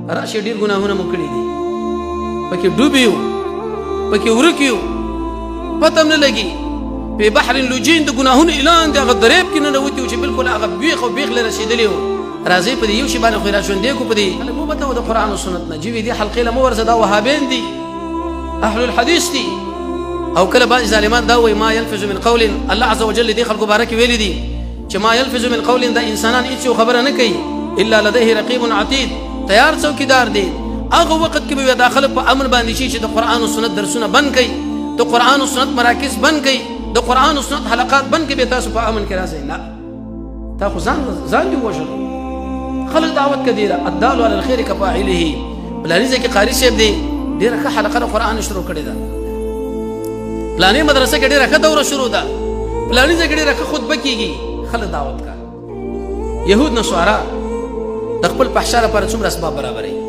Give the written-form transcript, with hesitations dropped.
راشي، ډېر ګناهونه مو کړي دي، پکې ډوب یو، پکې ورک یو، پته هم نه لګي. په بحر لجین د ګناهونو اعلان دی، هغه دریب کې ننوتي وو چې بالکل هغه بیخ او بیخ له رسېدلی وو. راځئ په دې یو شي باندې خو یې را ژوندی کړو. په دې خلک مو بدلوه د قرآن او سنت نه، جوی دې حلقې له مه ورځه، دا وهابیان دي، اهل الحدیث دي. او کله بعضې ظالمان دا وایي ما یلفظ من قول، الله عز وجل دې خلکو باره کې ویلي دي چې ما یلفظ من قول، دا انسانان هېڅ یو خبره نه کوي الا لديه رقیب عتید، تیار څوکیدار دی. هغه وخت کې به دا خلک په امن باندې شي چې د قرآن او سنت درسونه بند کړي، د قرآن او سنت مراکز بند کړي، د قرآن او سنت حلقات بند کړي، به تاسو په امن کې راځئ. نه، تا خو ځان دی وژلو. خلک دعوت کدي الدال على الخير كفاعله. پلاني ځای کې قاري صاحب دی، ډېره ښه حلقه د قرآن شروع کړې ده، پلاني مدرسه کې ډېره ښه دوره شروع ده، پلاني ځای کې ډېره ښه خطبه کېږي، خلک دعوت کا. یهود نصارا د خپل فحشا لپاره څومره اسباب برابروي.